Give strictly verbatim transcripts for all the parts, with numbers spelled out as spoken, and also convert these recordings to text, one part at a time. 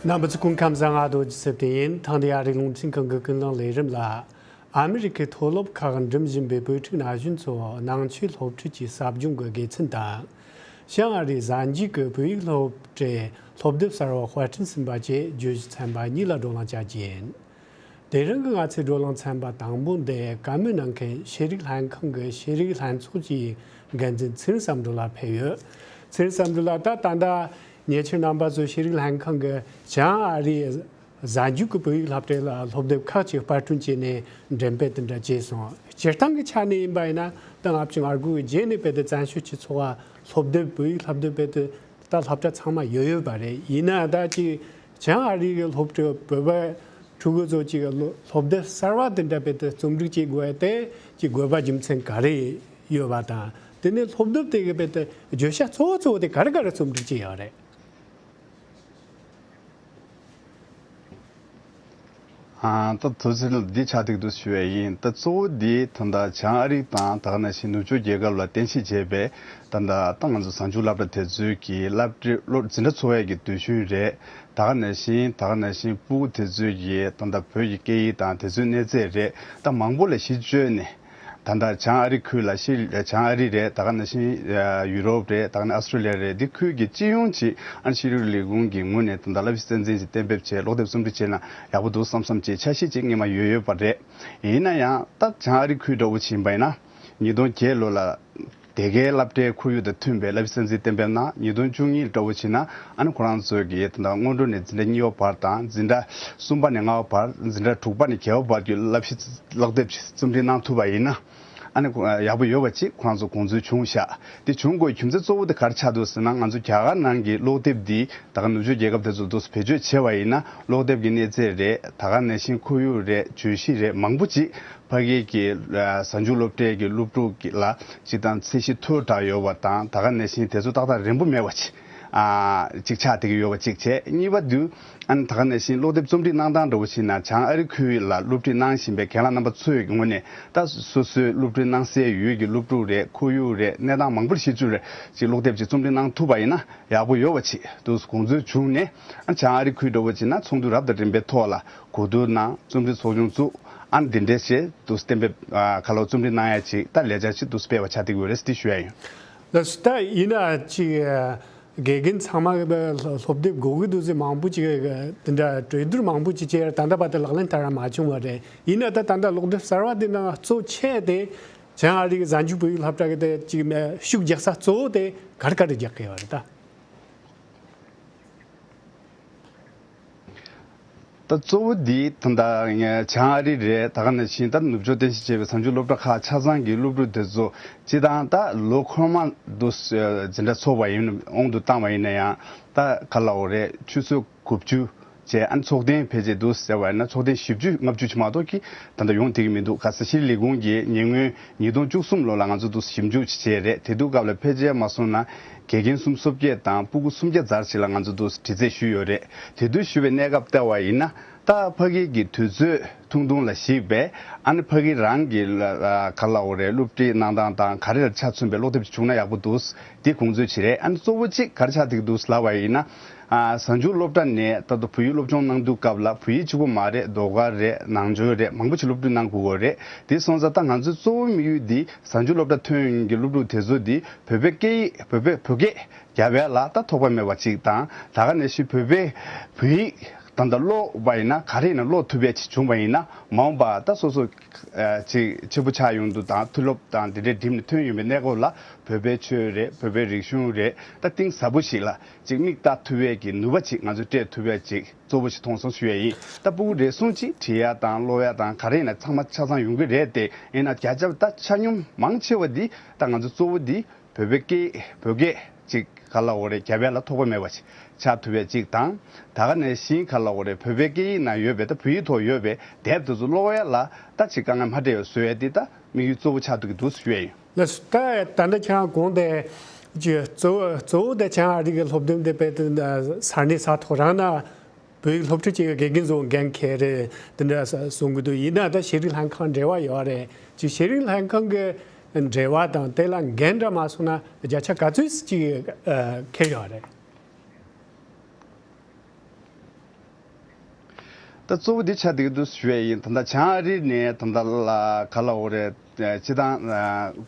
རྣམ་པ་ཚོ་སྐུ་ཁམས་བཟང་། ང་རྡོ་རྗེ་སེབ་ཏེ་ཡིན། ཐེངས་འདིའི་ཨ་རིའི་རླུང་འཕྲིན་ཁང་གི་ཀུན་གླེང་ལས་རིམ་ལ། ཨ་མི་རི་ཀའི་མཐོ་སློབ་ཁག་འགྲིམ་བཞིན་པའི་བོད་ཕྲུག་ན་གཞོན་ཚོ་ནང་ཆོས་སློབ་ཁྲིད་ཀྱི་ཟབ་སྦྱོང་གི་དགེ་མཚན་དང་། བྱང་ཨ་རིའི་གཟའ་མཇུག་གི་བོད་ཡིག་སློབ་གྲྭའི་སློབ་དེབ་གསར་བ་དཔར་སྐྲུན་ཟིན་པ་བཅས་བརྗོད་གཞི་ཚན་པ་གཉིས་ལ་བགྲོ་གླེང་བྱ་རྒྱུ་ཡིན། དེ་རིང་གི་ང་ཚོའི་བགྲོ་གླེང་ཚན་པ་དང་པོ་འདི་བཀའ་མོལ་གནང་མཁན་ཤེས་རིག་ལྷན་ཁང་གི་ཤེས་རིག་ལྷན་ཚོགས་ཀྱི་འགན་འཛིན་ཚེ་རིང་བསམ་གྲུབ་ལགས་ཕེབས་ཡོད། ཚེ་རིང་བསམ་གྲུབ་ལགས། ད་ད་ལྟ་ཉེ་ཆར་རྣམ་པ་ཚོ་ཤེས་རིག་ལྷན་ཁང་གི་བྱང་ཨ་རིའི་གཟའ་མཇུག་གི་བོད་ཡིག་སློབ་གྲྭའི་སློབ་དེབ་ཁག་ཅིག་དཔར་སྐྲུན་བྱས་ནས་འགྲེམས་སྤེལ་དེ་འདྲ་བྱས་སོང་། སྤྱིར་བཏང་གི་ཆ་ནས་ཡིན་པ་ཡིན་ན། ད་ལྔ་བཅུ་ང་དགུ་གི་རྗེས་ནས་དཔེ་དེ་བཙན་བྱོལ་སྤྱི་ཚོགས་ལ་སློབ་དེབ་བོད་ཡིག་སློབ་དེབ་དཔེ་དེ་ད་སློབ་གྲྭ་ཚང་མ་ཡོད་ཡོད་པ་རེད། ཡིན་ན་ད་ཅིག་བྱང་ཨ་རི་གི་སློབ་ཕྲུག་བོད་པ་ཕྲུ་གུ་ཚོ་ཅིག་སློབ་དེབ་གསར་བ་དེ་འདྲ་དཔེ་དེ་རྩོམ་སྒྲིག་བྱེད་དགོས་ཡ་དེ་ཅིག་དགོས་པ་རྒྱུ་མཚན་ག་རེ་ཡོད་པ་དང་། དེ་ནས་སློབ་དེབ་དེ་གི་དཔེ་དེ་བརྗོད་བྱ་གཙོ་བོ་གཙོ་བོ་དེ་ག་རེ་ག་རེ་རྩོམ་སྒྲིག་བྱས་ཡོད་རེད། ཨ། ད་དུས་ཚོད་འདི་ཆགས་ཐིག་ཏུ་ཞུ་བ་ཡིན། ད་གཙོ་བོ་འདི་ད་ལྟ་བྱང་ཨ་རི་དང་ད་ག་ནང་བཞིན་ནུབ་ཕྱོགས་རྒྱལ་ཁབ་ལ་རྟེན་གཞི་བྱས་པའི་ད་ལྟ་ད་ང་ཚོ་གཟའ་མཇུག་སློབ་གྲྭ་དེ་ཚོའི་གི་སློབ་གྲྭའི་སློབ་འཛིན་གྲྭ་འཚོགས་ཡས་ཀྱི་དུས་ཆེན་རེད། ད་ག་ནང་བཞིན་ད་ག་ནང་བཞིན་སྤུ་གུ་དེ་ཚོའི་གི་ད་ལྟ་བོད་ཀྱི་སྐད་ཡིག་དང་དེ་ཚོའི་གནས་ཚད་རེད། ད་མང་པོ་ལ་གཞི་བཅོལ་ནས། ད་ལྟ་བྱང་ཨ་རི་ཁུལ་ལ་ཤི། བྱང་ཨ་རི་རེད། ད་ག་ནང་བཞིན་ཡུ་རོབ་རེད། ད་ག་ནང་ཨ་སི་ཀྲོ་ལི་ཡ་རེད། འདི་ཁུལ་གྱི་སྤྱི་ཡོངས་ཀྱི་ཨ་ནི་ཤེས་རིག་ལས་ཁུངས་ཀྱི་ངོས་ནས་ད་ལྟ་བསླབ་གཞི་རྩ་འཛིན་གྱི་གཏན་འབེབས་བྱས་སློབ་དེབ་རྩོམ་སྒྲིག་བྱས་ན་ཡག་པོ་འདུག་བསམ་བསམ་བྱས་འཆར་གཞི་ཅིག་སྔོན་མ་ཡོད་ཡོད་པ་རེད། ཡིན་ན་ཡང་ད་བྱང་ཨ་རི་ཁུལ་འདྲ་བོ་ཕྱིན་པ་ཡིན་ན་ཉིས་སྟོང་བརྒྱད་ལོ་ལ་དེ་གའི་སློབ་གྲྭའི་ཁོར་ཡུག་དང་མཐུན་པའི་བསླབ་གཞི་རྩ་འཛིན་གཏན་འབེབས་གནང་། ཉིས་སྟོང་བཅུ་གཉིས་འདྲ་བོ་ཕྱིན་ན་ཨ་ནི་ཁོ་རང་ཚོས་ཀྱི་ད་ལྟ་སྔོན་འགྲོ་ནས་འཛིན་གྲྭ་གཉིས་པ་བར་དང་འཛིན་གྲྭ་གསུམ་པ་ནས་ལྔ་པ་བར། འཛིན་གྲྭ་དྲུག་པ་ནས་བརྒྱད་པ་བར་གྱི་བསླབ་གཞི་སློབ་དེབ་རྩོམ་སྒྲིག་གནང་ཐུབ་པ་ཡིན་ན་ཨ་ནི་ཡག་པོ་ཡོད་པ་ཅིག་ཁོ་རང་ཚོ་དགོངས་ཚུལ་བྱུང་ཤག་དེ་བྱུང་དགོས་རྒྱུ་མཚན་གཙོ་བོ་དེ་ག་རེ་ཆགས་འདུག་ཟེར་ན། ང་ཚོ་རྒྱ་གར་ནང་གི་སློབ་དེབ་འདི་ད་ག་ནུབ་ཕྱོགས་རྒྱལ་ཁབ་དེ་ཚོ་འདུག་བེད་སྤྱོད་བྱས་པ་ཡིན་ན་སློབ་དེབ་ཀྱི་གནས་ཚད་རེད། ད་ག་ནང་བཞིན་ཁོར་ཡུག་རེད། བརྗོད་གཞི་རེད། མང་པོ་ཅིག་ཕ་གི་གི་གཟའ་མཇུག་སློབ་གྲྭའི་གི་སློབ་ཕྲུག་གི་ལ་ཅིག་དང་ཚད་གཞི་མཐོ་དྲགས་ཡོད་པ་དང་། ད་ག་ནང་བཞིན་དེ་ཚོ་ཏག་ཏག་རན་པོ་མེད་པ་ཅིག་ཨ་ཅིག་ཆགས་བསྡད་ཀྱི་ཡོད་པ་ཅིག་བྱས། གཉིས་པ་དུས་ཨ་ནི་ད་ག་ནང་བཞིན་སློབ་དེབ་རྩོམ་སྒྲིག་གནང་སྟངས་འདྲ་བོ་ཞིག་ན་བྱང་ཨ་རི་ཁུལ་ལ་སློབ་ཁྲིད་གནང་བཞིན་པའི་རྒན་ལགས་རྣམ་པ་ཚོའི་ངོས་ནས་ད་སོ་སོའི་སློབ་ཁྲིད་གནང་སའི་ཡུལ་གྱི་སློབ་ཕྲུག་རེད། ཁོར་ཡུག་རེད། གནས་སྟངས་མང་པོར་གཞི་བཅོལ་རེད། ཅིག་སློབ་དེབ་ཅིག་རྩོམ་སྒྲིག་གནང་ཐུབ་པ་ཡིན་ན་ཡག་པོ་ཡོད་པ་ཅིག་འདུག་དགོངས་ཚུལ་བྱུང་ནས། ཨ་བྱང་ཨ་རི་ཁུལ་འདྲ་བོ་ཅིག་ན་ཚོགས་འདུ་རབ་དང་རིམ་པའི་ཐོག་ལ་གོ་བསྡུར་གནང་། རྩོམ་སྒྲིག་ཚོགས་ཆུང་བཙུགས། ཨ་འདི་འདྲས་བྱས་འདུག་གཏན་འབེབས་ཨ་ག་ལ་རྩོམ་སྒྲིག་གནང་ཡ་ཅིག་ད་ལས་འཆར་ཅིག་འདུག་སྤེལ་བ་ཆགས་བསྡད་ཀྱི་ཡོད་རེད་ཟེར་དེ་ཞུ་ཡ་ཡིན། ལགས་སོ། ད་ཡིན་ན་ཅིག་དགེ་རྒན་ཚང་མ་གི་སློབ་དེབ་དགོས་ཀྱི་འདུག་ཟེར་མང་པོ་ཅིག་དེ་འདྲ་གྲོས་བསྡུར་མང་པོ་ཅིག་བྱས། ད་ལྟ་བར་དུ་ལག་ལེན་བསྟར་མ་བྱུང་བ་རེད། ཡིན་ན་ད་ད་ལྟ་སློབ་དེབ་གསར་བ་དེ་ནང་གཙོ་ཆེ་དེ་བྱང་ཨ་རི་གི་གཟའ་མཇུག་བོད་ཡིག་སློབ་གྲྭ་གི་དེ་ཅིག་ཤུགས་རྒྱག་ས་གཙོ་བོ་དེ་ག་རེ་ག་རེ་རྒྱག་གི་ཡོད་རེད་ད། ད་གཙོ་བོ་འདི་ད་ལྟ་བྱང་ཨ་རི་རེད། ད་ག་ནང་བཞིན་ད་ནུབ་ཕྱོགས་རྟེན་གཞི་བྱས་པའི་གཟའ་མཇུག་སློབ་གྲྭ་ཁག་ཆ་ཚང་གི་སློབ་ཕྲུག་དེ་ཚོ་སྤྱི་བཏང་ད་ལོ་འཁོར་མ་དུ་འཛིན་གྲྭ་ཚོགས་པ་ཡིན། དབང་དུ་བཏང་བ་ཡིན་ན་ཡང་ད་ག་ལ་འོ་རེད། ཆུ་ཚོད་དགུ་བཅུ་བྱས། ཨ་ནི་ཚོགས་ཐེངས་ཕལ་ཆེར་འདུག་ཟེར་བ་ཡིན་ན་ཚོགས་ཐེངས་བཞི་བཅུ་ལྔ་བཅུ་ཅིག་མ་གཏོགས་ཀྱི་ད་ལྟ་ཡོང་བསྡད་ཀྱི་མི་འདུག་ག་ས་ཤེས་རིག་ལས་ཁུངས་ཀྱིས་ཉེ་སྔོན་ཉིས་སྟོང་བཅུ་གསུམ་ལོ་ལ་ང་ཚོ་འདུག་ཞིབ་འཇུག་ཅིག་བྱས་རེད། དེ་དུས་སྐབས་ལ་ཕལ་ཆེར་མ་སོང་ན་དགེ་རྒན་སུམ་ཅུ་སོ་བརྒྱད་དང་སྤུ་གུ་སུམ་བརྒྱ་ཙམ་ཞིག་ལ་ང་ཚོ་འདུག་དྲི་རྩད་ཞུས་ཡོད་རེད། དེ་དུས་ཞུས་པའི་གནས་སྐབས་བལྟས་པ་ཡིན་ན་ད་ཕ་གི་གི་དུས་ཚོད་ཐུང་ཐུང་ལ་གཞིགས་པས་ཨ་ནི་ཕ་གི་རང་གི་ལ་ལ་ག་ལ་འོ་རེད། སློབ་ཁྲིད་གནང་སྟངས་དང་ག་རེ་ལ་ཆ་མཚོན་པའི་སློབ་དེབ་ཅིག་བྱུང་ན་ཡག་པོ་འདུག་དེ་དགོངས་ཚུལ་ཅིག་རེད། ཨ་ནི་གཙོ་བོ་གཅིག་ག་རེ་ཆགས་བསྡད་ཀྱི་འདུག་ལབ་པ་ཡིན་ན། ཨ་གཟའ་མཇུག་སློབ་གྲྭ་ནས་ད་དུང་བོད་ཡིག་སློབ་སྦྱོང་གནང་དུས་སྐབས་ལ་བོད་ཡིག་གཅིག་པོ་མ་རེད། ཟློས་གར་རེད། ནང་ཆོས་རེད། མང་པོ་ཞིག་སློབ་ཁྲིད་གནང་དགོས་ཀྱི་རེད། དེ་སོང་ཙང་ད་ང་ཚོའི་གཙོ་བོ་དམིགས་ཡུལ་འདི་གཟའ་མཇུག་སློབ་གྲྭ་ཐོན་ཡོང་མཁན་གྱི་སློབ་ཕྲུག་དེ་ཚོ་འདི་བོད་པའི་སྐད་ཡིག་བོད་པའི་བོད་སྐད་རྒྱབ་ཡ་ལ་ད་ཐོགས་པ་མེད་པ་ཅིག་དང་། ད་ག་ནང་བཞིན་བོད་པའི་བོད་ཡིག་ད་ལྟ་ཀློག་པ་ཡིན་ན་ག་རེ་ཡིན་ན་ཀློག་ཐུབ་ཡ་ཅིག་བྱུང་བ་ཡིན་ན་མ་འོངས་པ་ད་སོ་སོ་ཅིག་ཆེན་པོ་ཆགས་ཡོང་དུས་དང་མཐོ་སློབ་དང་དེ་འདྲའི་འགྲིམས་ནས་ཐོན་ཡོང་པའི་གནས་སྐབས་ལ་བོད་པའི་ཆོས་རེད། བོད་པའི་རིག་གཞུང་རེད། ད་གཏིང་ཟབ་པོ་ཞིག་ལ་ཅིག་མིག་ལྟ་ཐུབ་ཡས་ཀྱི་ནུས་པ་ཅིག་ང་ཚོས་སྤྲད་ཐུབ་ཡས་ཅིག་གཙོ་བོ་ཞིག་མཐོང་སོང་ཞུ་ཡས་ཡིན། ད་སྤུ་གུ་རེ་ཟུང་ཅིག་བྲིས་ཡ་དང་ཀློག་ཡ་དང་ག་རེ་ཡིན་ན་ཚང་མ་ཆ་ཚང་ཡོང་གི་རེད་དེ། ཡིན་ན་བརྒྱ་ཆ་ད་ཆ་སྙོམས་མང་ཆེ་བ་འདི་ད་ང་ཚོ་གཙོ་བོ་འདི་བོད་པའི་སྐད་བོད་སྐད་ཅིག་ག་ལ་འོ་རེད། རྒྱབ་ཡ་ལ་ཐོགས་པ་མེད་པ་ཅིག་ཆགས་ཐུབ་ཡས་ཅིག་དང་། ད་ག་ནང་བཞིན་ག་ལ་འོ་རེད། བོད་པའི་སྐད་ཡིག་ནང་ཡོད་པའི་ད་བོད་ཡིག་ཐོག་ཡོད་པའི་དེབ་དེ་ཚོ་ཀློག་ཡ་ལ་ད་ཅིག་དཀའ་ངལ་མ་འཕྲད་ཡོད་བཟོ་ཡ་འདི་ད་དམིགས་ཡུལ་གཙོ་བོ་ཆགས་ཐུབ་ཀྱི་འདུག་ཞུ་ཡ་ཡིན། ལགས་སོ། ད་ད་ལྟ་ཁྱེད་རང་གོང་དེ་ཅིག་གཙོ་བོ་གཙོ་བོ་དེ་བྱང་ཨ་རི་གི་སློབ་སྟོན་དེ་དཔེ་དེ་ས་གནས་ས་ཐོག་རང་ན་བོད་ཡིག་སློབ་ཁྲིད་བྱེད་ཀྱི་དགེ་རྒན་ཚོ་འགན་འཁྱེར་རེད། དེ་འདྲ་གསུང་གི་འདུག་ཡིན་ན་ད་ཤེས་རིག་ལྷན་ཁང་འབྲེལ་བ་ཡོད་རེད། ཅིག་ཤེས་རིག་ལྷན་ཁང་གི་འབྲེལ་བ་དང་དེ་ལ་འགན་འདྲ་མ་སོང་ན་བརྒྱ་ཆ་ག་ཚོད་ཅིག་འཁྱེར་ཡོད་རེད། ད་གཙོ་བོ་འདི་ཆགས་བསྡད་ཀྱི་འདུག་ཞུ་ཡས་ཡིན། ད་ལྟ་བྱང་ཨ་རི་ནས་ད་ལྟ་ལ་ག་ལབ་དགོས་རེད། སྤྱི་བཏང་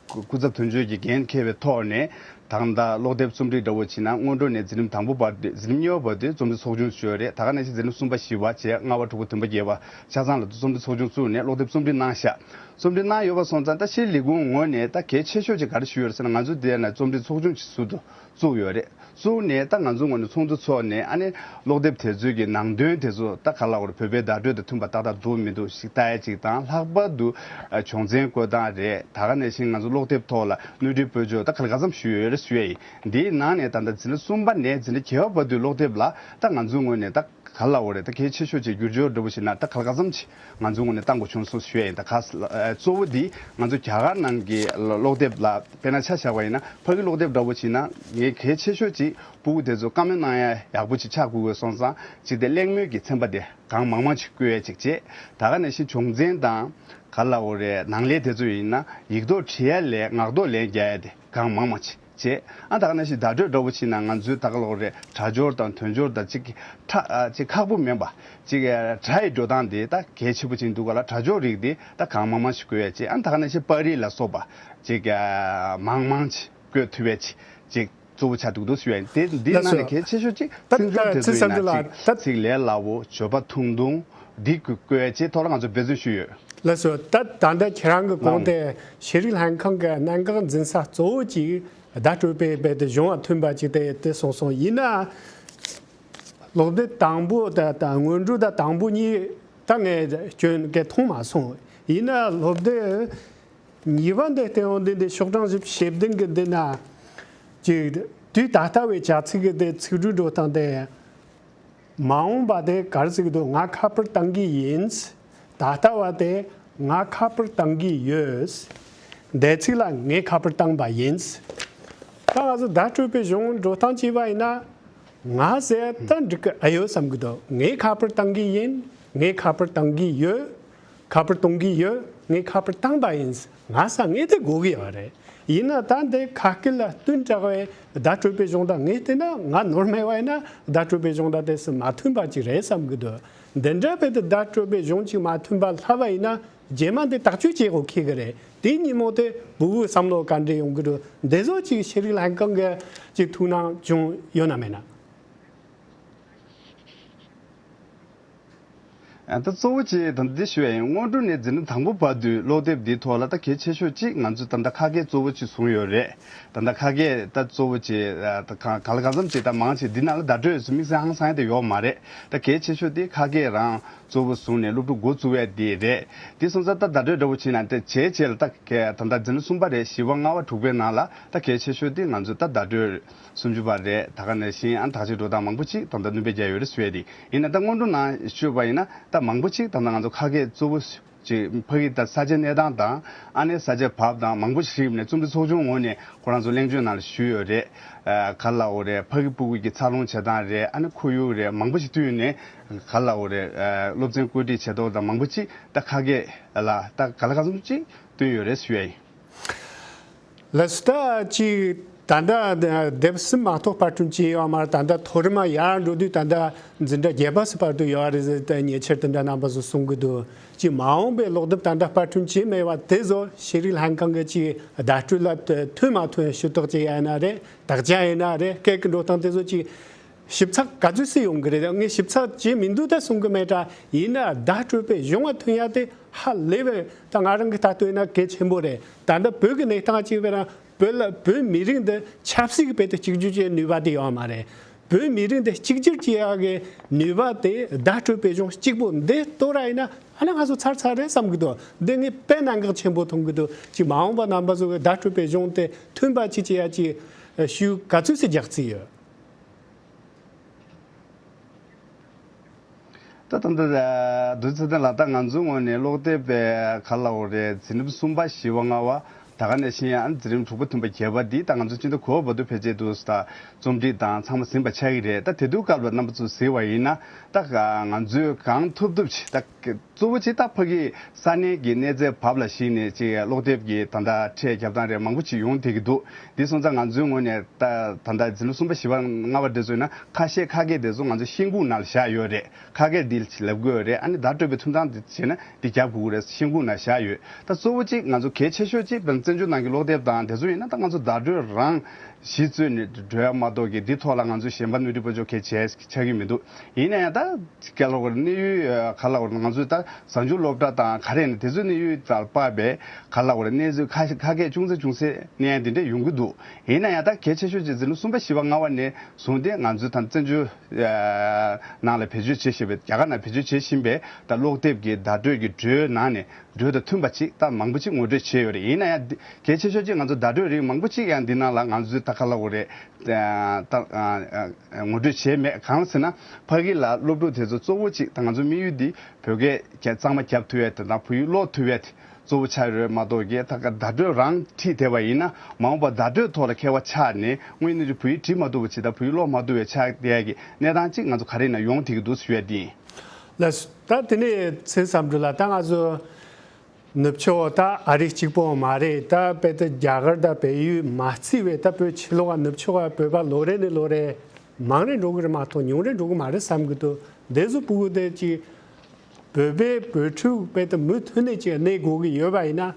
སྐུ་ཚབ་དོན་གཅོད་ཀྱི་འགན་འཁྱེར་བའི་ཐོག་ནས་ད་ལྟ་ཀློག་དེབ་རྩོམ་སྒྲིག་འདྲ་བོ་བྱས་ན་སྔོན་འགྲོ་ནས་འཛིན་རིམ་དང་པོ་བར་དུ་འཛིན་རིམ་གཉིས་པ་བར་དུ་རྩོམ་སྒྲིག་ཚོགས་ཆུང་ཞུས་ཡོད་རེད། ད་ག་ནང་བཞིན་འཛིན་རིམ་གསུམ་པ་བཞི་པ་བཅས་ལྔ་པ་དྲུག་པ་བདུན་པ་བརྒྱད་པ་ཆ་ཚང་ལ་རྩོམ་སྒྲིག་ཚོགས་ཆུང་བཙུགས་ནས་ཀློག་དེབ་རྩོམ་སྒྲིག་གནང་ཤག་རྩོམ་སྒྲིག་གནང་ཡོད་པ་སོང་ཙང་ད་ཕྱིའི་ལས་ཁུངས་ངོས་ནས་ད་གལ་ཆེ་ཤོས་ཅིག་ག་རེ་ཞུས་ཡོད་རེད་ཟེར་ན། ང་ཚོ་འདིར་ནས་རྩོམ་སྒྲིག་ཚོགས་ཆུང་ཞིག་ཟུར་དུ་བཙུགས་ཡོད་རེད། བཙུགས་ནས་ད་ང་ཚོ་ངོས་ནས་ཚོགས་འདུ་ཚོགས་ནས་ཨ་ནི་ཀློག་དེབ་དེ་ཚོའི་གི་ནང་དོན་དེ་ཚོ་ད་ག་ལབ་དགོས་རེད། བོད་པའི་བརྡ་སྤྲོད་དང་མཐུན་པ་ཏག་ཏག་འདུག་མི་འདུག་ཞིག་ལྟ་ཡ་གཅིག་དང་། ལྷག་པར་དུ་ཨ་སྦྱོང་ཚན་བཀོད་སྟངས་རེད། ད་ག་ནང་བཞིན་ང་ཚོ་ཀློག་དེབ་ཐོག་ལ་གནོད་སྒྲིག་སྤོ་སྒྱུར་ད་ག་ལ་ག་ཙམ་ཞུས་ཡོད་རེད་ཞུ་ཡ་ཡིན། འདིའི་ནང་ནས་ད་ལྟ་འཛིན་གྲྭ་གསུམ་པ་ནས་འཛིན་གྲྭ་བརྒྱད་པ་བར་དུའི་ཀློག་དེབ་ལ་ད་ང་ཚོའི་ངོས་ནས་ད་ག་ལབ་དགོས་རེད། ད་གལ་ཆེ་ཤོས་ཅིག་བསྒྱུར་བཅོས་འདྲ་བོ་ཞིག་ན་ད་ག་ལ་ག་ཙམ་ཅིག་ང་ཚོའི་ངོས་ནས་བཏང་དགོས་བྱུང་སོང་ཞུ་ཡ་ཡིན། ད་ག་ས་ཨ་གཙོ་བོ་འདི་ང་ཚོ་རྒྱ་གར་ནང་གི་ཀློག་དེབ་ལ་དཔེར་ན་ཆ་བཞག་པ་ཡིན་ན། ཕ་གི་ཀློག་དེབ་འདྲ་བོ་བྱས་ན་ངས་གལ་ཆེ་ཤོས་ཅིག་ཕྲུ་གུ་དེ་ཚོ་བཀའ་མོལ་གནང་ཡ་ཡག་པོ་ཅིག་ཆགས་དགོས་དགོས་སོང་ཙང་། ཅིག་དེ་གླེང་མོལ་གྱི་ཚན་པ་དེ་གང་མང་མང་ཅིག་བཀོད་ཡ་ཅིག་བྱས། ད་ག་ནང་བཞིན་སྦྱོང་ཚན་དང་ག་ལབ་དགོས་རེད། ནང་ལས་དེ་ཚོ་ཡིན་ན་ཡིག་ཐོག་བྲིས་ཡ་ལས་ངག་ཐོག་ལན་རྒྱག་ཡ་དེ་གང་མང་མང་ཅིག་བྱས། ཨ་ད་ག་ནང་བཞིན་བརྡ་སྤྲོད་འདྲ་བོ་བྱས་ན་ང་ཚོའི་ད་ག་ལབ་དགོས་རེད། སྒྲ་སྦྱོར་དང་དོན་སྦྱོར་དང་ཅིག་ཁྲ་ཨ་ཅིག་ཁག་པོ་མིན་པ། ཅིག་སྒྲ་ཡི་འགྲོ་སྟངས་དེ་ད་གལ་ཆེ་པོ་ཅིག་འདུག་ག་ལ། སྒྲ་སྦྱོར་རིགས་དེ་ད་གང་མང་མང་ཞིག་དགོས་ཡ་ཅིག་ཨ་ད་ག་ནང་བཞིན་པར་རིས་ལ་སོགས་པ་ཅིག་ཨ་མང་མང་ཅིག་བཀོད་ཐུབ་ཡ་ཅིག་ཅིག་གཙོ་བོ་ཆགས་འདུག་འདུག་ཞུ་ཡ་ཡིན། དེ་འདིའི་ལགས་ནང་ནས་སོ། གལ་ཆེ་ཤོས་ཅིག་ད་ཚིག་སྦྱོར་དེ་ཚོ་ཚིག་ཡིན་ན་ཅིག་ད་ཚིག་ལས་སླ་བོ། བརྗོད་པ་ཐུང་ཐུང་འདི་བཀོད་ཡ་ཅིག་ཐོག་ལ་ང་ཚོ་འབད་བརྩོན་ཞུས་ཡོད། ལགས་སོ། ད་ད་ལྟ་ཁྱེད་རང་གི་གོང་དེ་ཤེས་རིག་ལྷན་ཁང་གི་གནད་འགག་འཛིན་ས་གཙོ་བོ་ཅིག་བརྡ་སྤྲོད་པའི་རྦད་དེ་གཞུང་ལ་མཐུན་པ་ཅིག་དེ་དེ་གསུངས་སོང་། ཡིན་ན་སློབ་དེབ་དང་པོ་ད་ད་སྔོན་འགྲོ་ད་དང་པོ་གཉིས་ད་ངས་སྐྱོན་གས་མཐོང་མ་སོང་། ཡིན་ན་སློབ་དེབ་གཉིས་པ་འདི་བལྟས་འོང་དུས་འདི་ཤོག་གྲངས་བཞི་བཅུ་ཞེ་བདུན་གི་འདི་ན་ཅིག་དུས་ད་ལྟ་བའི་བྱ་ཚིག་གི་དེ་ཚིག་འབྲུ་འགྲོ་སྟངས་དེ། མ་འོངས་པ་དེ་ག་རེ་ཟེར་གི་འདུག་ང་ཁ་པར་བཏང་གི་ཡིན། ད་ལྟ་བ་དེ་ང་ཁ་པར་བཏང་གི་ཡོད། འདས་ཚིག་ལ་ངས་ཁ་པར་བཏང་པ་ཡིན། ད་ང་ཚོ་བརྡ་སྤྲོད་པའི་གཞུང་འགྲོ་སྟངས་བྱས་པ་ཡིན་ན། ང་ཟེར་ད་འགྲིག་གི་ཨེ་ཡོད་བསམ་གི་འདུག་ངས་ཁ་པར་བཏང་གི་ཡིན། ངས་ཁ་པར་བཏང་གི་ཡོད། ཁ་པར་གཏོང་གི་ཡོད། ངས་ཁ་པར་བཏང་པ་ཡིན། ང་ས་ངས་དེ་གོ་གི་ཡོད་རེད། ཡིན་ན་ད་འདི་ཁ་སྐད་ལ་བསྟུན་དྲགས་པའི་བརྡ་སྤྲོད་པའི་གཞུང་དང་ངས་བལྟས་ན་ང་ནོར་མེད་པ་ཡིན་ན་བརྡ་སྤྲོད་པའི་གཞུང་དང་དེ་སུ་མ་མཐུན་པ་ཅིག་རེད་བསམ་གི་འདུག་འདི་འདྲ་བས་དེ་བརྡ་སྤྲོད་པའི་གཞུང་ཅིག་མ་མཐུན་པ་ལྷག་པ་ཡིན་ན་རྗེས་མ་འདི་ཐག་གཅོད་བྱེད་དགོས་ཁེལ་གི་རེད། དེ་ཉིན་མོ་དེ་ཕྲུ་གུའི་བསམ་བློ་ག་འདྲ་ཡོང་གི་འདུག་འདི་ཚོ་ཅིག་ཤེས་རིག་ལྷན་ཁང་གི་ཅིག་ཐུགས་སྣང་བྱུང་ཡོད་ན་མེད་ན། ད་གཙོ་བོ་ཅིག་ད་འདི་ཞུ་ཡ་ཡིན། སྔོན་འགྲོ་ནས་འཛིན་གྲྭ་དང་པོ་བར་དུའི་ཀློག་དེབ་འདིའི་ཐོག་ལ་ད་གལ་ཆེ་ཤོས་ཅིག་ང་ཚོས་ད་ལྟ་ཁ་སྐད་གཙོ་བོ་ཅིག་བཟུང་ཡོད་རེད། ད་ལྟ་ཁ་སྐད་ད་གཙོ་བོ་ཅིག་ད་ག་ག་ལ་གང་འཚམ་ཅིག་ད་མང་ཆེ་འདི་ནང་ལ་བརྡ་སྤྲོད་ཚོ་དམིགས་བསལ་ཧང་སང་ཡ་དེ་ཡོད་མ་རེད། ད་གལ་ཆེ་ཤོས་དེ་ཁ་སྐད་རང་གཙོ་བོ་བཟུང་ནས་སློབ་ཕྲུག་འགོ་བཙུགས་ཡ་དེ་རེད། དེ་སོང་ཙང་ད་བརྡ་སྤྲོད་འདྲ་བོ་བྱས་ན་དེ་བྱས་བྱས་ལ་ད་ག་ད་ལྟ་འཛིན་གྲྭ་གསུམ་པ་རེད། བཞི་པ་ལྔ་པ་དྲུག་པའི་ནང་ལ་ད་གལ་ཆེ་ཤོས་དེ་ང་ཚོས་ད་བརྡ་སྤྲོད་སུམ་ཅུ་པ་རེད། ད་ག་ནང་བཞིན་ཨ་ནི་དག་ཆ་འགྲོ་སྟངས་མང་པོ་ཅིག་ད་ལྟ་སྣོན་པ་བརྒྱབ་ཡོད་རེད་ཟེར་བ་དེ་ཡིན་ན། ད་སྔོན་འགྲོ་ནང་ཞུས་པ་ཡིན་ན་ད་མང་པོ་ཅིག་ད་ལྟ་ང་ཚོ་ཁ་སྐད་གཙོ་བོ་ཅིག་ཕ་གི་ད་ས་ཆ་གནས་སྟངས་དང་ཨ་ནི་ས་ཆ་བབ་དང་མང་པོ་ཞིག་ནས་རྩོམ་སྒྲིག་ཚོགས་ཆུང་ངོས་ནས་ཁོ་རང་ཚོ་གླེང་བརྗོད་ནང་ལ་ཞུས་ཡོད་རེད། ཨ་ག་ལབ་དགོས་རེད། ཕ་གི་ཕྲུ་གུ་གི་འཚར་ལོངས་བྱེད་སྟངས་རེད། ཨ་ནི་ཁོར་ཡུག་རེད། མང་པོ་ཞིག་བསྟུན་ནས་ག་ལབ་དགོས་རེད། ཨ་སློབ་ཚན་བཀོད་སྒྲིག་བྱེད་ཐོག་དང་མང་པོ་ཅིག་ད་ཁ་སྐད་ལ་ད་ག་ལ་གང་འཚམ་ཅིག་བསྟུན་ཡོད་རེད་ཞུ་ཡ་ཡིན། ལགས་སོ། ད་ཅིག་ད་ལྟ་དེབ་གསུམ་མ་གཏོགས་པར་སྐྲུན་བྱས་ཡོད་མ་རེད། ད་ལྟ་མཐོ་རིམ་ཡར་འགྲོ་དུས་ད་ལྟ་འཛིན་གྲྭ་བརྒྱད་པ་སུ་བར་དུ་ཡོད་རེད་ཟེར་ཏེ་ཉེ་ཆར་དེ་འདྲ་རྣམ་པ་ཚོ་གསུང་གི་འདུག་ཅིག་མ་འོངས་པའི་ཀློག་དེབ་ད་ལྟ་པར་སྐྲུན་བྱས་མེད་པ་དེ་ཚོ་ཤེས་རིག་ལྷན་ཁང་གི་ཅིག་བརྡ་སྤྲོད་ལ་མཐུན་མ་མཐུན་ཞུ་དག་ཅིག་ཡིན་ན་རེད། དག་ཆ་ཡིན་ན་རེད། སྐད་ཀྱི་འགྲོ་སྟངས་དེ་ཚོ་ཅིག་ཞིབ་ཚགས་ག་ཚོད་སུ་ཡོང་གི་རེད། ངས་ཞིབ་ཚགས་བྱས་མི་འདུག་ད་གསུང་གི་མེད་དྲ། ཡིན་ན་བརྡ་སྤྲོད་པའི་གཞུང་ལ་མཐུན་ཡ་དེ་ཧ་ལས་པའི་ད་ང་རང་གི་ལྟ་སྟངས་ཡིན་ན་གལ་ཆེན་པོ་རེད། ད་ལྟ་བོད་ཀྱི་གནས་སྟངས་གཅིག་བྱས་ན་བོད་ལ་བོད་མི་རིགས་འདི་ཆབ་སྲིད་ཀྱི་དཔེ་དེ་གཅིག་གྱུར་བྱེད་ནུས་པ་དེ་ཡོད་མ་རེད། བོད་མི་རིགས་འདི་གཅིག་གྱུར་བྱེད་ཡག་གི་ནུས་པ་དེ་བརྡ་སྤྲོད་པའི་གཞུང་གཅིག་པོ་འདི་གཏོར་ར་ཡིན་ན་ཨ་ནི་ང་ཚོ་ཚར་ཚར་རེད་བསམ་གི་འདུག་འདི་ངས་དཔེ་གནད་འགག་ཆེན་པོ་མཐོང་གི་འདུག་ཅིག་མ་འོངས་པ་རྣམ་པ་ཚོ་གི་བརྡ་སྤྲོད་པའི་གཞུང་དེ་མཐུན་པ་ཅིག་བྱེད་ཡ་ཅིག་ཤུགས་ག་ཚོད་སུ་རྒྱག་རྩིས་ཡོད། ད་ད་ལྟ་འདུག་ཚེ་བརྟན་ལགས། ད་ང་ཚོའི་ངོས་ནས་ཀློག་དེབ་པའི་ག་ལབ་དགོས་རེད། འཛིན་རིམ་གསུམ་པ་བཞི་པ་ལྔ་པ་ད་ག་ནང་བཞིན་ཡང་འཛིན་རིམ་དྲུག་པ་བདུན་པ་བརྒྱད་པ་འདི་ད་ང་ཚོ་སྤྱི་ཟླ་དགུ་པ་བར་དུ་ཕལ་ཆེར་འདུག་ད་རྩོམ་སྒྲིག་དང་ཚང་མ་ཟིན་པ་ཆགས་ཀྱི་རེད། ད་དེ་དུས་སྐབས་ལ་རྣམ་པ་ཚོ་གཟིགས་པ་ཡིན་ན་ད་ང་ཚོས་གང་ཐུབ་ཐུབ་ཅིག་ད་ གཙོ་བོ་ཅིག་ད་ཕ་གི་ས་གནས་ཀྱི་གནས་ཚད་བབ་ལ་གཞིགས་ནས་ཅིག་ཀློག་དེབ་ཀྱི་ད་ལྟ་ཁྲལ་རྒྱབ་སྟངས་རེད་མང་པོ་ཅིག་ཡོང་བསྡད་ཀྱི་འདུག་འདི་སོང་ཙང་ང་ཚོའི་ངོས་ནས་ད་ད་ལྟ་འཛིན་གྲྭ་གསུམ་པ་བཞི་པ་ལྔ་པ་དེ་ཚོ་ཡིན་ན་ཁ་ཤས་ཁ་སྐད་དེ་ཚོ་ང་ཚོ་ཤེལ་སྒོ་ནང་ལ་བཞག་ཡོད་རེད། ཁ་སྐད་འདི་ལབ་དགོས་རེད། ཨ་ནི་བརྡ་སྤྲོད་པའི་ཐུམ་ཐང་འདི་བྱས་ན་འདི་རྒྱབ་དགོས་རེད། ཤེལ་སྒོ་ནང་བཞག་ཡོད། ད་གཙོ་བོ་གཅིག་ང་ཚོ་གལ་ཆེ་ཤོས་གཅིག་བན་བཙན་བྱོལ་ནང་གི་ཀློག་དེབ་དང་དེ་ཚོ་ཡིན་ན་ད་ང་ཚོ་བརྡ་སྤྲོད་རང་གཞི་བཙུགས་ནས་འགྲོ་ཡ་མ་གཏོགས་ཀྱི་འདི་ཐོག་ལ་ང་ཚོ་གཞན་པ་སྣོན་འཕྲི་པོ་ཅོ་གལ་ཆེ་ཆགས་ཀྱི་མི་འདུག་ཡིན་ན་ཡང་ད་ག་ལ་བར་གནས་ཡུལ་ག་ལ་བར་ང་ཚོས་ད་གཟའ་མཇུག་སློབ་གྲྭ་དང་ག་རེ་ཡིན་ན་དེ་ཚོའི་གནས་ཡུལ་དང་དཔག་པའི་ག་ལ་བར་གནས་ཚུལ་ཁ་ཁ་སྐད་ཅུང་ཟད་ཅུང་ཟད་གནས་ཡ་འདི་འདྲ་ཡོང་གི་འདུག་ཡིན་ན་ཡང་ད་གལ་ཆེ་ཤོས་ཀྱི་འཛིན་གྲྭ་གསུམ་པ་བཞི་པ་ལྔ་པ་ནས་བཟུང་སྟེ་ང་ཚོས་ད་བཙན་བྱོལ་ནང་ལ་བེད་སྤྱོད་བྱེད་བཞིན་པའི་རྒྱ་གར་ནང་བེད་སྤྱོད་བྱེད་བཞིན་པའི་ད་ཀློག་དེབ་ཀྱི་བརྡ་སྤྲོད་ཀྱི་འགྲོས་ནང་ནས་འགྲོས་དང་མཐུན་པ་ཅིག་ད་མང་པོ་ཅིག་ངོ་སྤྲོད་བྱས་ཡོད་རེད། ཡིན་ན་ཡང་འདི་གལ་ཆེ་ཤོས་ཅིག་ང་ཚོ་བརྡ་སྤྲོད་རིགས་མང་པོ་ཅིག་ཡང་འདི་ནང་ལ་ང་ཚོས་ད་ག་ལ་འོ་རེད་ད་ངོ་སྤྲོད་བྱས་མེད། གང་ཟེར་ན་ཕ་གི་ལ་སློབ་ཕྲུག་དེ་ཚོ་གཙོ་བོ་ཅིག་ད་ང་ཚོ་དམིགས་ཡུལ་འདི་བོད་སྐད་རྒྱ་གཙང་མ་རྒྱབ་ཐུབ་ཡས་དེ་དང་བོད་ཡིག་ཀློག་ཐུབ་ཡས་དེ་གཙོ་བོ་ཆགས་ཡོད་རེད་མ་གཏོགས་ཀྱི་ད་ག་བརྡ་སྤྲོད་རང་ཁྲིད་བསྡད་པ་ཡིན་ན་མ་འོངས་པ་བརྡ་སྤྲོད་ཐོག་ལ་མཁས་པ་ཆགས་ནས་དངོས་གནས་ཀྱི་བོད་ཡིག་བྲིས་མ་ཐུབ་པ་ཅིག་དང་བོད་ཡིག་ཀློག་མ་ཐུབ་པའི་ཆགས་བསྡད་ཡས་ཀྱི་གནས་སྟངས་ཅིག་ང་ཚོ་ག་རེ་ཡིན་ན་ཡོང་བསྡད་ཀྱི་འདུག་ཞུ་ཡས་འདི་ཡིན། ལགས་སོ། ད་དེ་ནས་ཚེ་བསམ་གྲུབ་ལགས་ད་ང་ཚོ་ནུབ་ཕྱོགས་ད་ཨ་རི་གཅིག་པོ་མ་རེད། ད་དཔེ་ད་རྒྱ་གར་ད་བལ་ཡུལ་མ་བརྩིས་པའི་ད་བོད་ཕྱི་ལོགས་ནུབ་ཕྱོགས་བོད་པ་ལོ་རེ་ནས་ལོ་རེ་མང་རེ་འགྲོ་གི་རེད་མ་གཏོགས་ཉུང་རེ་འགྲོ་གི་མ་རེད་བསམ་གི་འདུག་འདི་ཚོ་ཕྲུ་གུ་དེ་ཅིག་བོད་པའི་བོད་ཕྲུག་དཔེ་ད་མུ་མཐུད་ནས་ཅིག་གནས་དགོས་གི་ཡོད་པ་ཡིན་ན།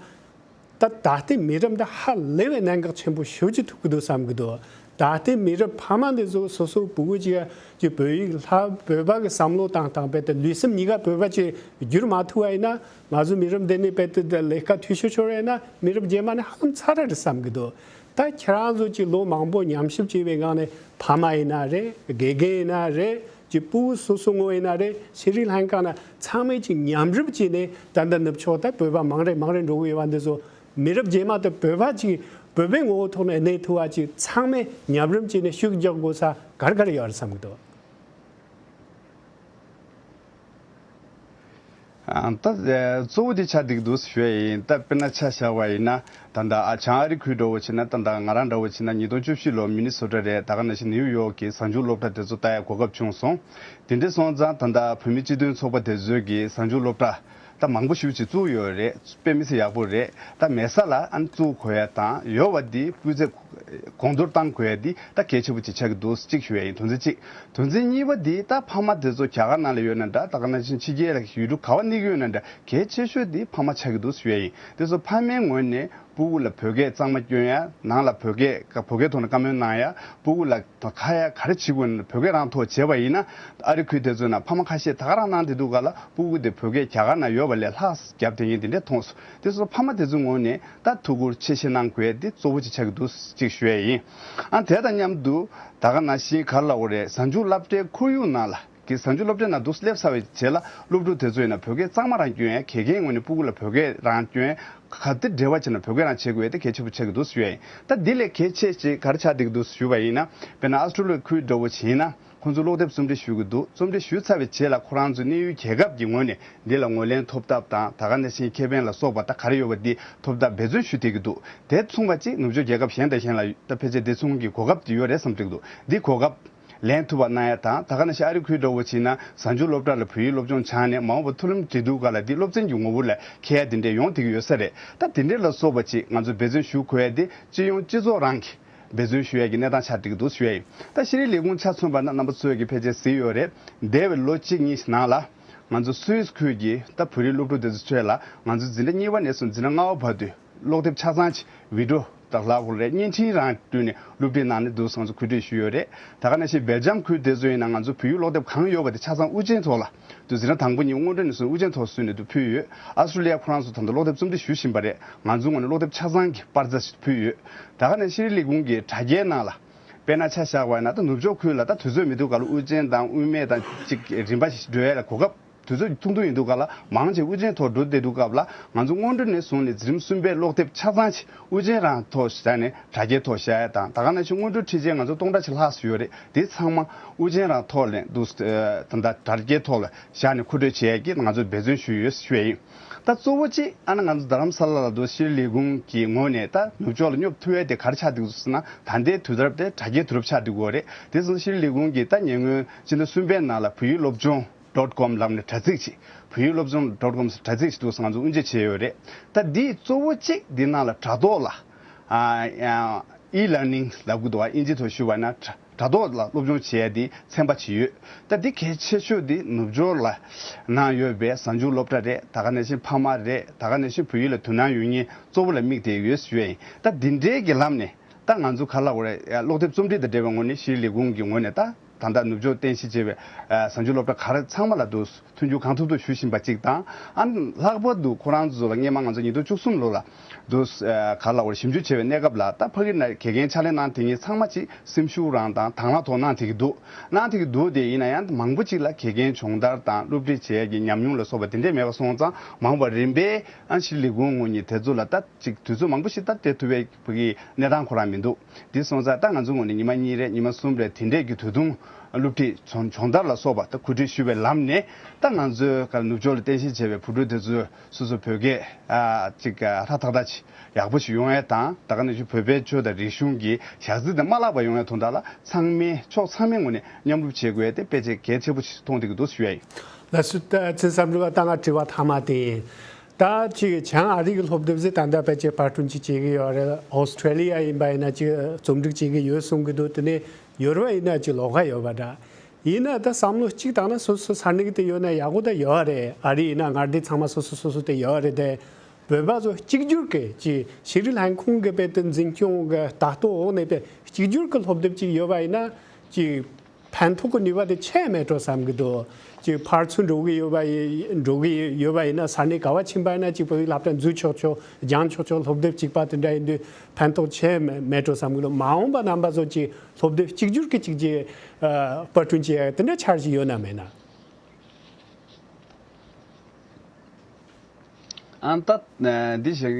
ད་ད་ལྟའི་མི་རབས་འདི་ཧ་ལས་པའི་གནད་འགག་ཆེན་པོ་ཞེ་པོ་ཅིག་ཐུག་གི་འདུག་བསམ་གི་འདུག་ད་ལྟའི་མི་རབས་ཕ་མ་འདི་ཚོ་སོ་སོ་ཕྲུ་གུ་ཅིག་ཅིག་བོད་ཡིག་ལྷག་བོད་པ་གི་བསམ་བློ་བཏང་སྟངས་དཔེ་ད་ལུས་སེམས་གཉིས་ཀ་བོད་པ་ཅིག་བསྒྱུར་མ་ཐུབ་པ་ཡིན་ན་ང་ཚོ་མི་རབས་འདི་ནས་དཔེ་ད་ལས་ཀ་འཐུས་ཤོར་ཤོར་ཡིན་ན་མི་རབས་རྗེས་མ་ནས་ཧ་ལམ་ཚར་རེད་བསམ་གི་འདུག་ད་ཁྱེད་རང་ཚོ་ཅིག་ལོ་མང་པོ་ཉམས་ཞིབ་བྱས་པའི་སྒང་ནས་ཕ་མ་ཡིན་ན་རེད། དགེ་རྒན་ཡིན་ན་རེད། ཀྱི་ཕྲུ་གུ་སོ་སོ་ངོ་ཡིན་ན་རེད། ཤེས་རིག་ལྷན་ཁང་ན་ཚང་མས་ཅིག་མཉམ་རུབ་བྱས་ནས་ད་ལྟ་ནུབ་ཕྱོགས་ད་བོད་པ་མང་རེ་མང་རེ་འགྲོ་གི་ཡོད་པ་འདི་ཚོ་མི་རབས་རྗེས་མ་དང་བོད་པ་ཅིག་བོད་པའི་ངོ་བོ་ཐོག་ནས་གནས་ཐུབ་པ་ཅིག་ཚང་མས་མཉམ་རུབ་བྱས་ནས་ཤུགས་རྒྱག་དགོས་ས་ག་རེ་ག་རེ་ཡོད་རེད་བསམ་གི་འདུག་ཨ། ད་གཙོ་བོ་དེ་ཆགས་བསྡད་ཀྱི་འདུག་ཞུ་ཡ་ཡིན། ད་དཔེར་ན་ཆ་བཞག་པ་ཡིན་ན་ད་ལྟ་ཨ་བྱང་ཨ་རི་ཁུལ་འདྲ་བོ་བྱས་ན་ད་ལྟ་ང་རང་འདྲ་བོ་བྱས་ན་ཉིས་སྟོང་བཅུ་བཞི་ལོ་མི་ནི་སོ་ཊ་རེད། ད་ག་ནང་བཞིན་ནིའུ་ཡོག་གི་གཟའ་མཇུག་སློབ་གྲྭ་དེ་ཚོ་ལྟ་ཡ་གོ་སྐབས་བྱུང་སོང་། དེ་འདྲ་སོང་ཙང་ད་ལྟ་བོད་མི་སྤྱི་མཐུན་ཚོགས་པ་དེ་ཚོའི་གི་གཟའ་མཇུག་སློབ་གྲྭ་ད་མང་པོ་ཞེ་པོ་ཅིག་བཙུགས་ཡོད་རེད། དཔེ་མི་སྲིད་ཡག་པོ་རེད། ད་མེད་ས་ལ་ཨ་ནི་བཙུགས་དགོས་ཡ་དང་ཡོད་པ་འདི་སྤུས་ཚད་གོང་མཐོར་གཏང་དགོས་ཡ་འདི་ད་གལ་ཆེ་པོ་ཅིག་ཆགས་ཀྱི་འདུག་ཅིག་ཞུ་ཡ་ཡིན། དོན་ཚན་གཅིག་དོན་ཚན་གཉིས་པ་འདི་ད་ཕ་མ་དེ་ཚོ་རྒྱ་གར་ནང་ལ་ཡོད་ན་འདྲ། ད་ག་ནང་བཞིན་ཕྱི་རྒྱལ་ལ་ཡུལ་གྲུ་ག་བ་གནས་ཀྱི་ཡོད་ན་འདྲ། གལ་ཆེ་ཤོས་འདི་ཕ་མ་ཆགས་ཀྱི་འདུག་ཞུ་ཡ་ཡིན། དེ་ཚོ་ཕ་མའི་ངོས་ནས་ཕྲུ་གུ་ལ་བོད་སྐད་གཙང་མ་སྐྱོན་ཡ། ནང་ལ་བོད་སྐད་བོད་སྐད་ཐོག་ནས་བཀའ་མོལ་གནང་ཡ། ཕྲུ་གུ་ལ་ཁ་ཡ་ག་རེ་བྱེད་དགོས་ན་བོད་སྐད་རང་ཐོག་བྱས་པ་ཡིན་ན། ཨ་རི་ཁུལ་དེ་ཚོ་ན་ཕ་མ་ཁ་ཤས་ད་ག་རང་གནང་བསྡད་འདུག་ག་ལ་ཕྲུ་གུ་དེ་བོད་སྐད་རྒྱ་གར་ན་ཡོད་པ་ལས་ལྷག་རྒྱབ་དེ་ཡིན་དེ་འདྲས་མཐོང་སོང་། དེ་ཚོ་ཕ་མ་དེ་ཚོའི་ངོས་ནས་ད་ཐུགས་ཁུར་ཆེ་བཞེས་གནང་དགོས་ཡ་འདི་གཙོ་བོ་ཅིག་ཆགས་ཀྱི་འདུག་ཅིག་ཞུ་ཡ་ཡིན། ཨ་དེ་དང་མཉམ་དུ་ད་ག་ནང་བཞིན་ག་རེ་ལབ་དགོས་རེད། གཟའ་མཇུག་སློབ་གྲྭའི་ཁོར་ཡུག་ནང་ལ་གི་གཟའ་མཇུག་སློབ་གྲྭའི་ནང་འདུག་སླེབས་ཚར་བའི་རྗེས་ལ་སློབ་ཕྲུག་དེ་ཚོ་ཡིན་ན་བོད་སྐད་གཙང་མ་རང་སྐྱོན་ཡ། དགེ་རྒན་ངོས་ནས་ཕྲུ་གུ་ལ་བོད་སྐད་རང་སྐྱོན་ཡ། ག་དེ་འབྲེལ་བ་བྱས་ན་བོད་སྐད་རང་བྱེད་དགོས་ཡ་དེ་གལ་ཆེན་པོ་ཆགས་ཀྱི་འདུག་ཞུ་ཡ་ཡིན། ད་འདི་ལས་གལ་ཆེ་ཅིག་ག་རེ་ཆགས་བསྡད་ཀྱི་འདུག་ཞུ་བ་ཡིན་ན། དཔེར་ན་ཨ་སི་ཊོ་ལི་ཡ་ཁུལ་འདྲ་བོ་ཞིག་ཡིན་ན་ཁོང་ཚོ་སློབ་དེབ་རྩོམ་སྒྲིག་ཞུ་གི་འདུག་རྩོམ་སྒྲིག་ཞུས་ཚར་བའི་རྗེས་ལ་ཁོ་རང་ཚོ་གནས་ཡུལ་རྒྱལ་ཁབ་ཀྱི་ངོས་ནས་འདི་ལ་ངོས་ལེན་ཐོབ་ཐབས་དང་ད་ག་ནང་བཞིན་ཁེ་ཕན་ལ་སོགས་པ་ད་ག་རེ་ཡོད་པ་འདི་ཐོབ་ཐབས་འབད་བརྩོན་ཞུ་བསྡད་ཀྱི་འདུག་དེ་མཚུངས་པ་ཅིག་ནུབ་ཕྱོགས་རྒྱལ་ཁབ་གཞན་དང་གཞན་ལ་ད་ཕལ་ཆེར་དེ་མཚུངས་ཀྱི་གོ་སྐབས་དེ་ཡོད་རེད་བསམ་གྱི་འདུག་འདི་གོ་སྐབས་ལེན་ཐུབ་པ་གནང་ཡ་དང་། ད་ག་ནང་བཞིན་ཨ་རི་ཁུལ་འདྲ་བོ་བྱས་ན་གཟའ་མཇུག་སློབ་གྲྭ་ལ་བོད་ཡིག་སློབ་སྦྱོང་སྦྱངས་ནས་མ་འོངས་པ་མཐོ་རིམ་འབྲི་དུས་སྐབས་ལ་འདི་སློབ་ཚན་གྱི་ངོ་བོ་ལ་འཁེལ་ཡ་དེ་འདྲས་ཡོང་བསྡད་ཀྱི་ཡོད་ས་རེད། ད་དེ་འདྲས་ལ་སོགས་པ་ཅིག་ང་ཚོས་འབད་བརྩོན་ཞུ་དགོས་ཡ་དེ་སྤྱི་ཡོངས་སྤྱི་ཚོགས་རང་གི་འབད་བརྩོན་ཞུ་ཡ་གི་གནས་སྟངས་ཆགས་བསྡད་ཀྱི་འདུག་ཞུ་ཡ་ཡིན། ད་ཤེས་རིག་ལས་ཁུངས་ཆ་མཚོན་པ་ན་རྣམ་པ་ཚོས་ཀྱི་ཕལ་ཆེར་གཟིགས་ཡོད་རེད། འདས་པའི་ལོ་གཅིག་གཉིས་ནང་ལ་ང་ཚོ་སུད་སི་ཁུལ་གྱི་ད་བོད་རིགས་སློབ་ཕྲུག་དེ་ཚོའི་ཁྲོད་ལ་ང་ཚོ་འཛིན་གྲྭ་གཉིས་པ་ནས་བཟུང་འཛིན་གྲྭ་ལྔ་པ་བར་དུ་ཀློག་དེབ་ཆ་ཚང་ཅིག་བི་ཌི་ཡོ་དང་ལབ་དགོས་རེད། བརྙན་འཕྲིན་རང་བསྐྲུན་ནས་སློབ་ཁྲིད་གནང་ནས་འདུག་ང་ཚོ་གོ་སྒྲིག་ཞུས་ཡོད་རེད། ད་ག་ནང་བཞིན་སྦེལ་ཇམ་ཁུལ་དེ་ཚོ་ཡིན་ན་ང་ཚོ་བོད་ཡིག་ཀློག་དེབ་གང་ཡོད་པ་དེ་ཆ་ཚང་དབུ་ཅན་ཐོག་ལ་འདུག་འཛིན་གྲྭ་དང་པོ་གཉིས་སྔོན་འགྲོ་ནས་བཟུང་དབུ་ཅན་ཐོག་བཟོས་ནས་འདུག་ཕུལ་ཡོད། ཨ་སི་ཊོ་ལི་ཡ་ཁོ་རང་ཚོ་ད་ལྟ་ཀློག་དེབ་རྩོམ་སྒྲིག་ཞུ་བཞིན་པ་རེད། ང་ཚོའི་ངོས་ནས་ཀློག་དེབ་ཆ་ཚང་གི་པར་རྩ་ཞིག་ཕུལ་ཡོད། ད་ག་ནང་ཤེས་རིག་ལས་ཁུངས་ཀྱི་དྲ་རྒྱའི་ནང་ལ་དཔེར་ན་ཆ་བཞག་པ་ཡིན་ན་ད་ནུབ་ཕྱོགས་ཁུལ་ལ་ད་དུས་ཚོད་མི་འདུག་ག་ལ་དབུ་ཅན་དང་དབུ་མེད་དང་ཅིག་རིམ་པ་ཞིག་འགྲོ་ཡ་ལ་གོ་སྐབས་དུས་ཚོད་ཐུང་ཐུང་ཡིན་དུས་སྐབས་ལ་མང་ཆེ་དབུ་ཅན་ཐོག་འགྲོ་བསྡད་དུས་སྐབས་ལ་ང་ཚོ་སྔོན་འགྲོ་ནས་བཟུང་ནས་འཛིན་རིམ་གསུམ་པའི་ཀློག་དེབ་ཆ་ཚང་ཞིག་དབུ་ཅན་རང་ཐོག་བཞག་ནས་དྲ་རྒྱའི་ཐོག་བཞག་ཡ་དང་། ད་ག་ནང་བཞིན་སྔོན་འགྲོའི་ཁྲིད་ཆས་ང་ཚོ་སྟོང་ཕྲག་ཅིག་ལྷག་ཙམ་ཡོད་རེད། དེ་ཚང་མ་དབུ་ཅན་རང་ཐོག་ལ་འདུག་ད་ལྟ་དྲ་རྒྱའི་ཐོག་ལ་བཞག་ནས་མཁོ་སྤྲོད་བྱེད་ཡ་གི་ང་ཚོ་འབད་བརྩོན་ཞུས་ཡོད་ཞུ་ཡ་ཡིན། ད་གཙོ་བོ་གཅིག་ཨ་ན་ང་ཚོ་རྡ་རམ་ས་ལ་ལ་འདུག་ཤེས་རིག་ལས་ཁུངས་ཀྱི་ངོས་ནས་ད་ནུབ་ཕྱོགས་ལ་སྙོབ་ཐུབ་ཡ་དེ་ག་རེ་ཆགས་འདུག་ཟེར་ན་ད་ལྟའི་དུས་རབས་དེ་དྲ་རྒྱའི་དུས་རབས་ཆགས་འདུག་གོ་རེད། དེ་སོང་ཤེས་རིག་ལས་ཁུངས་ཀྱིས་ད་ཉེ་སྔོན་སྤྱི་ཟླ་གསུམ་པའི་ནང་ལ་བོད་ཡིག་སློབ་སྦྱོང་ dot com ལབ་ནས་དྲ་ཚིགས་ཤིག་བོད་ཡིག་སློབ་སྦྱོང་dot com དྲ་ཚིགས་ཤིག་འདུག་ཟེར་ང་ཚོ་དབུ་འབྱེད་བྱས་ཡོད་རེད། ད་འདིའི་གཙོ་བོ་གཅིག་འདི་ནང་ལ་དྲ་ཐོག་ལ་ཨ་ཨ་e-learning ལབ་དགོས་འདུག་བ། ཨིན་ཇི་ཐོག་ཞུས་པ་ན་དྲ་དྲ་ཐོག་ལ་སློབ་སྦྱོང་བྱེད་ཡ་འདི་ཚན་པ་ཅིག་ཡོད། ད་འདི་གལ་ཆེ་ཤོས་འདི་ནུབ་ཕྱོགས་ལ་ནང་ཡོད་པའི་གཟའ་མཇུག་སློབ་གྲྭ་རེད། ད་ག་ནང་བཞིན་ཕ་མ་རེད། ད་ག་ནང་བཞིན་བོད་ཡིག་ལ་དོ་སྣང་ཡོད་མཁན་གཙོ་བོ་ལ་དམིགས་ཏེ་ཡོད་ཞུ་ཡ་ཡིན། ད་འདི་འདྲའི་གི་ལམ་ནས་ད་ང་ཚོ་ག་ལབ་དགོས་རེད། ཀློག་དེབ་རྩོམ་སྒྲིག་དང་འབྲེལ་བའི་ངོས་ནས་ཤེས་རིག་ལས་ཁུངས་ཀྱི་ངོས་ནས་ད་ད་ལྟ་ནུབ་ཕྱོགས་རྟེན་གཞི་བྱས་པའི་གཟའ་མཇུག་སློབ་གྲྭ་ག་རེ་ཚང་མ་ལ་འདུག་མཐུན་འགྱུར་གང་ཐུབ་ཐུབ་ཞུ་བཞིན་པ་གཅིག་དང་། ཨ་ལྷག་པར་དུ་ཁོ་རང་ཚོ་ལ་སྔས་མ་ང་ཚོ་ཉིས་སྟོང་བཅུ་གསུམ་ལོ་ལ་དུ་ག་ལ་བར་ཞིབ་འཇུག་བྱས་པའི་གནས་སྐབས་ལ་ད་ཕ་གི་ན་དགེ་རྒན་ཕྱག་ལས་གནང་དེ་ཉིད་ཚང་མ་ཅིག་སེམས་ཤུགས་རང་དང་དང་བླངས་ཐོག་གནང་ཐེག་གི་འདུག་གནང་ཐེག་གི་འདུག་དེ་ཡིན་ན་ཡང་མང་པོ་ཅིག་ལ་དགེ་རྒན་སྦྱོང་བརྡར་དང་སློབ་ཁྲིད་བྱེད་ཡས་ཀྱི་ཉམས་མྱོང་ལ་སོགས་པ་དེ་འདྲས་མེད་པ་སོང་ཙང་མང་བ་རིམ་པས་ཨ་ཤི་ལི་གུང་ངོ་ཉིད་དེ་ཚོ་ལ་ད་ཅིག་དུས་ཚོད་མང་པོ་ཞིག་ད་སྤྲད་ཐུབ་པའི་ཕ་གི་གནས་སྟངས་ཁོ་རང་མི་འདུག་དེ་སོང་ཙང་ད་ང་ཚོ་ངོས་ནས་ཉི་མ་གཉིས་རེ་ཉི་མ་གསུམ་རེ་དེ་འདྲས་ཀྱི་དུས་ཐུང་སློབ་ཁྲིད་སྦྱོང་སྦྱོང་བརྡར་ལ་སོགས་པ་ད་གོ་སྒྲིག་ཞུས་པའི་ལམ་ནས་ད་ང་ཚོའི་ག་ནུབ་ཕྱོགས་ལ་རྟེན་གཞི་བྱས་པའི་བུ་ཕྲུག་དེ་ཚོས་སོ་སོ་བོད་སྐད་ཨ་ཅིག་ཧྲ་ཐག་ཐག་ཅིག་ཡག་པོ་ཞིག་ཡོང་ཡས་དང་ད་ག་ནང་བཞིན་བོད་པའི་ཆོས་དང་རིག་གཞུང་གི་ཞག་རྩི་དེ་མ་བརླག་པ་ཡོང་ཡས་དོན་དག་ལ་ཚང་མས་ཕྱོགས་ཚང་མའི་ངོས་ནས་མཉམ་རུབ་བྱེད་དགོས་ཡས་དེ་དཔེ་ཆ་གལ་ཆེ་པོ་ཞིག་མཐོང་བསྡད་ཀྱི་འདུག་ཞུ་ཡ་ཡིན། ལགས་སོ། ད་ཚེ་བསམ་གྲུབ་ལགས་ད་ང་དྲི་བ་མཐའ་མ་དེ་ཡིན། ད་ཅིག་བྱང་ཨ་རི་གི་སློབ་དེབ་ཟེར་ད་ལྟ་ཕལ་ཆེར་པར་སྐྲུན་ཅིག་བྱེད་ཀྱི་ཡོད་རེད། ཨོ་སི་ཁྲེ་ལི་ཡ་ཡིན་པ་ཡིན་ན་ཅིག་རྩོམ་སྒྲིག་བྱེད་ཀྱི་ཡོད་གསུང་གི་འདུག་དེ་ནས་ཡོ་རོབ་ཡིན་ན་ཅིག་ལོགས་ཀ་ཡོད་པ་འདྲ། ཡིན་ན་ད་བསམ་བློ་གཅིག་བཏང་ན་སོ་སོ་ས་གནས་དེ་ཡོད་ན་ཡག་པོ་ད་ཡོད་རེད། ཨ་རི་ཡིན་ན་མངའ་སྡེ་ཚང་མ་སོ་སོ་སོ་སོ་དེ་ཡོད་རེད་དེ། བོད་པ་ཚོ་གཅིག་གྱུར་གྱི་ཅིག་ཤེས་རིག་ལྷན་ཁང་གི་དཔེ་དེ་འཛིན་སྐྱོང་གི་ལྟ་རྟོག་འོག་ནས་དཔེ་གཅིག་གྱུར་གྱི་སློབ་དེབ་ཅིག་ཡོད་པ་ཡིན་ན་ཅིག་ཕན་ཐོགས་ཀྱི་ནུས་པ་དེ་ཆེ་མེད་འགྲོ་བསམ་གྱི་འདུག་ཅིག་ཕར་ཚུར་འགྲོ་གི་ཡོད་པ་ཡི་འགྲོ་གི་ཡོད་པ་ཡིན་ན་ས་གནས་ག་བ་ཕྱིན་པ་ཡིན་ན་ཅིག་བོད་ཡིག་སློབ་གྲྭ་འཛུལ་ཆོག་ཆོག་སྦྱང་ཆོག་ཆོག་སློབ་དེབ་གཅིག་པ་དེ་འདྲ་ཡིན་དུས་ཕན་ཐོགས་ཆེ་མེད་འགྲོ་བསམ་གྱི་འདུག་མ་འོངས་པ་རྣམ་པ་ཚོ་ཅིག་སློབ་དེབ་གཅིག་གྱུར་གྱི་གཅིག་ཅིག་ཨ་པར་སྐྲུན་བྱེད་ཡ་དེ་འདྲ་འཆར་གཞི་ཡོད་ན་མེད་ན། ཨ་ད་འདི་ཞིག་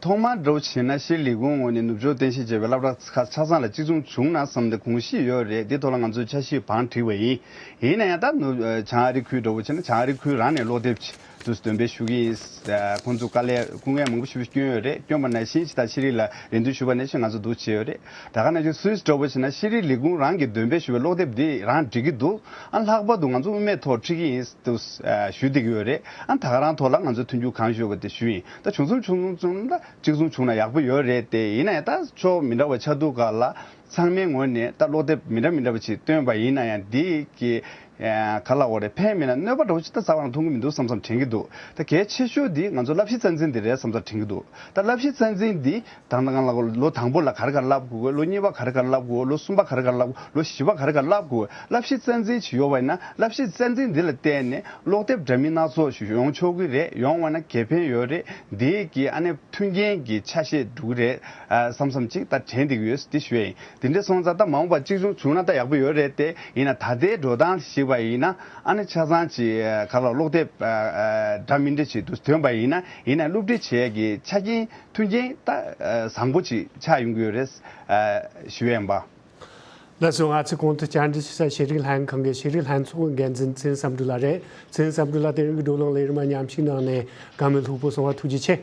ཐོག་མར་འགྲོ་བྱས་ན་ཤེས་རིག་ལས་ཁུངས་ངོས་ནས་ནུབ་ཕྱོགས་རྟེན་གཞི་བྱས་པའི་སློབ་གྲྭ་ཁག་ཆ་ཚང་ལ་གཅིག་མཚུངས་བྱུང་ན་བསམ་སྟེ་གོམས་གཤིས་ཡོད་རེད། འདི་ཐོག་ལ་ང་ཚོས་འཆར་གཞི་བང་བསྒྲིགས་པ་ཡིན། ཡིན་ན་ཡང་ད་ནུབ་བྱང་ཨ་རི་ཁུལ་འགྲོ་བ་བྱས་ན་བྱང་ཨ་རི་ཁུལ་རང་ནས་སློབ་དེབ་ཅིག་དུ་འདོན་སྤེལ་ཞུ་གི་ཡིན། ཁོང་ཚོ་དཀའ་ལས་སྐུ་ངལ་མང་པོ་ཞིག་བསྐྱོན་ཡོད་རེད། བསྐྱོན་པ་ནང་བཞིན་ཅིག་ད་ཤེས་རིག་ལ་རེ་འདུན་ཞུས་པ་ནང་བཞིན་ང་ཚོ་འདུག་བྱས་ཡོད་རེད། ད་ག་ནང་བཞིན་སུད་སི་འགྲོ་བ་བྱས་ན་ཤེས་རིག་ལས་ཁུངས་རང་གིས་འདོན་སྤེལ་ཞུས་པའི་སློབ་དེབ་འདི་རང་འགྲིག་གི་འདུག་ཨ་ལྷག་པར་དུ་ང་ཚོ་དབུ་མའི་ཐོག་ཁྲིད་ཀྱི་ཡིན་དུ་ཞུ་བསྡད་ཀྱི་ཡོད་རེད། ཨ་ད་ག་རང་ཐོག་ལ་ང་ཚོས་མཐུན་འགྱུར་གང་ཞུ་བ་དེ་ཞུ་ཡིན། ད་བྱུང་སོང་བྱུང་སོང་ལ་གཅིག་མཚུངས་བྱུང་ན་ཡག་པོ་ཡོད་རེད་དེ། ཡིན་ན་ཡང་ད་ཕྱོགས་མི་འདྲ་བ་ཆགས་འདུག་ག་ལ་ཚང་མའི་ངོས་ནས་ད་སློབ་དེབ་མི་འདྲ་མི་འདྲ་བ་ཅིག་བཏོན་པ་ཡིན་ན་ཡང་འདི་གི་ག་ལ་འོ་རེད་ཕན་མེད་ན་གནོད་པ་འདྲ་བོ་ཅིག་ད་རྩ་བ་ནས་མཐོང་གི་མི་འདུག་བསམ་བསམ་དྲན་གྱི་འདུག་ད་གལ་ཆེ་ཤོས་འདི་ང་ཚོ་བསླབ་གཞི་རྩ་འཛིན་འདི་རེད་བསམ་བསམ་དྲན་གྱི་འདུག་ད་བསླབ་གཞི་རྩ་འཛིན་འདི་དང་ད་གང་ལ་ལོ་དང་པོ་ལ་ག་རེ་ག་རེ་བསླབ་དགོས། ལོ་གཉིས་པ་ག་རེ་ག་རེ་བསླབ་དགོས། ལོ་གསུམ་པ་ག་རེ་ག་རེ་བསླབ་དགོས། ལོ་བཞི་པ་ག་རེ་ག་རེ་བསླབ་དགོས། བསླབ་གཞི་རྩ་འཛིན་ཅིག་ཡོད་པ་ཡིན་ན་བསླབ་གཞི་རྩ་འཛིན་འདི་ལ་བརྟེན་ནས་སློབ་དེབ་འདྲ་མིན་སྣ་ཚོགས་ཤིག་ཡོང་ཆོག་གི་རེད། ཡོང་བ་ན་དགེ་ཕན་ཡོད་རེད། འདི་གི་ཨ་ནི་མཐུན་རྐྱེན་གྱི་ཆ་ཤས་འགྲུབ་ཀྱི་རེད་ཨ་བསམ་བསམ་ཅིག་ད་དྲན་བསྡད་ཀྱི་ཡོད་འདི་ཞུ་ཡ་ཡིན། འདི་འདྲ་སོང་ཙང་ད་མ་འོངས་པ་གཅིག་མཚུངས་བྱུང་ན་ད་ཡག་པོ་ཡོད་རེད་དེ། ཡིན་ན་ད་ལྟའི་འགྲོ་སྟངས་ཞིག་པ་ཡིན་ན་ཨ་ནི་ཆ་ཚང་ཅིག་ག་ལ་སློབ་དེབ་འདྲ་མི་འདྲ་ཞིག་ཏུ་ཐོན་པ་ཡིན་ན་ཡིན་ན་སློབ་ཁྲིད་བྱེད་ཀྱི་ཆ་རྐྱེན་མཐུན་རྐྱེན་ད་བཟང་པོ་ཅིག་ཆགས་ཡོང་གི་ཡོད་རེད་ཞུ་ཡ་ཡིན་པ། ལགས་སོ། ང་ཚོས་གོང་དུ་བཅར་འདྲི་ཞུ་ས་ཤེས་རིག་ལྷན་ཁང་གི་ཤེས་རིག་ལྷན་ཚོགས་ཀྱི་འགན་འཛིན་ཚེ་རིང་བསམ་གྲུབ་ལགས་རེད། ཚེ་རིང་བསམ་གྲུབ་ལགས་དེ་རིང་གི་བགྲོ་གླེང་ལས་རིམ་མཉམ་ཞུགས་གནང་ནས་བཀའ་མོལ་ལྷུག་པོ་གསུངས་པ་ཐུགས་རྗེ་ཆེ།